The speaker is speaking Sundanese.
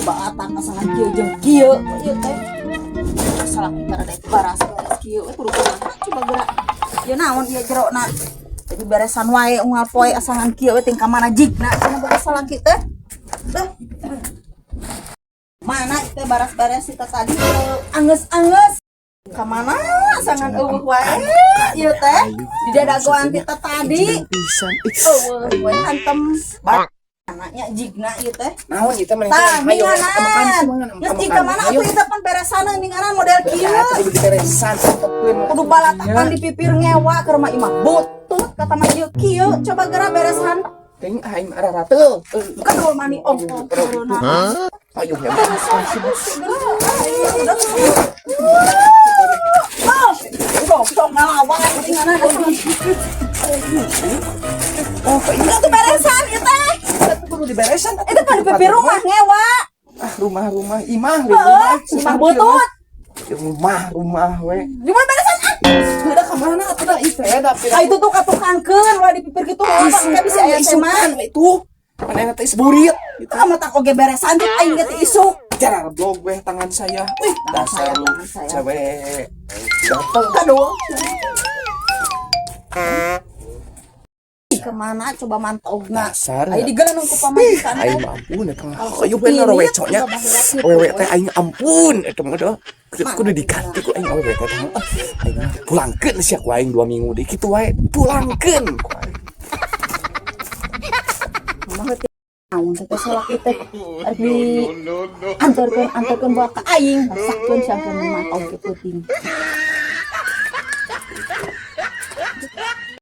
Batak asangan kieu jeung kieu ieu teh. Salaki parada baras-beres kieu we, kudu kumaha coba geura. Ieu naon ieu jerona? Jadi beresan wae unggal poe asangan kieu we, ting ka mana jigna cenah beres salaki teh. Teh. Mana teh baras-beres kita tadi angeus-angeus. Ka mana asangan euweuh wae ieu teh? Di dadagoan kita tadi. Pisan. Euweuh we hantem. Anaknya jigna ieu teh. Naon ieu teh maneh? Tah, Hayo ninganan. Geus jika mana atuh ieu teh pan beresaneun, ninganan model kieu. Tadi beresan. Kudu balatakan di pipir ngewa ke rumah imah butut kata mah ieu kieu, coba geura beresan. Teuing aing ararateul. Kedul mani ongkoh corona. Ayo ya. Beresan atuh geura. Udah. Oh, sok sok ngalawan ninganan asangan. Oh, Itu tuh beresan ieu teh. itu kudu diberesan. Itu pan di pipir rumah ngewa. Ah, rumah-rumah imah, Heeh, rumah. Imah butut. Rumah, rumah we. Di mana beresan ah? Udah kemana atuh da ieu teh da? Ah, itu tuh katukangkeun ulah di pipir kitu, Pak, bisa aya teh mah. Itu. Mana teh seburit. Itu mah tak oge beresan tuh aing ge teh isuk. Cara blog weh tangan saya. Wih, dasar saya, lu tangan saya. Cewek. Datang. Aduh. Kemana coba mantogna? Dasar. Ayo digeunung ku pamajikan Aing teh. mah ampun eta mah. Ayo bener we coknya. Awewe teh aing ampun eta mah dah. Kudu diganti ku aing awewe teh. Aing pulangkeun sia ku aing 2 minggu deui kitu wae. Pulangkeun ku aing. Mama teh naon teh salaki teh arek di anterkeun anterkeun bawa ka aing, masakkeun sampe mantog ke peuting.